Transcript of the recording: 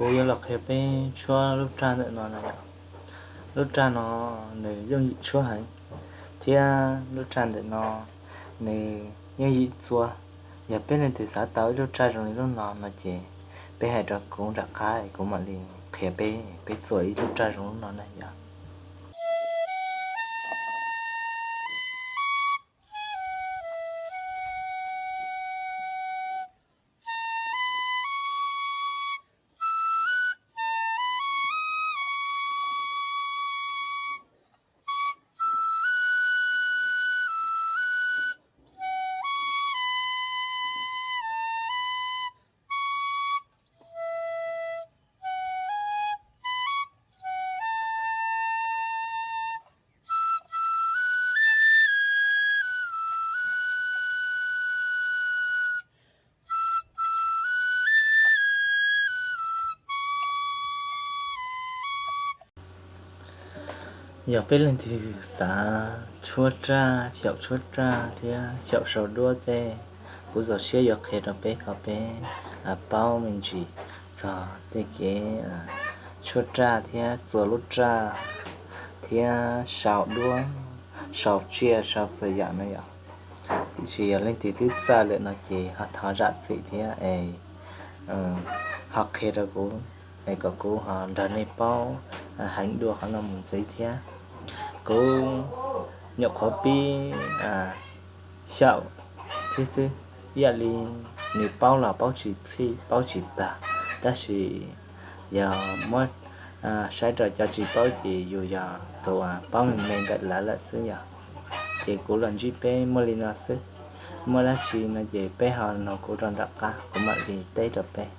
Kuv yuav los qhia peb tshuab lub raj ntawm no na yom. Lub raj no nws yooj yim tshuab heev, thiab lub raj ntawm no nws yooj yim txua. Yog peb leej twg xav tau ib lub raj zoo li lub no no ces peb hais rau kuv nram qab, kuv mam li qhia peb, peb txua ib lub raj zoo lub no na yom. Yog peb leej twg xav tshuab raj, xyaum tshuab raj thiab xyaum sau duab tej, kuv zoo siab yuav qhia rau peb kom peb paub me ntsis txog tej kev tshuab raj thiab txua lub raj thiab sau duab, sau tsiaj, sau txhua yam na yom. Tiam sis yog leej twg twb txawj lawm no ces ho thov zam txim thiab es ho qhia rau kuv es kom kuv ho nrog nej paub heev dua qhov no mus ntxiv thiab. Kuv nyuam qhuav pib xyaum thiab xwb, ib yam li nws paub los paub tsis txhij paub tsis tag, tab sis yog muab saib rau cov tsis paub ces yus yog tus paub me me ntawm lawv lawm xwb yom. Ces kuv los ntsib peb muaj li no xwb, muaj dab tsi no ces peb ho nug kuv rau nram qab kuv mam li teb rau peb.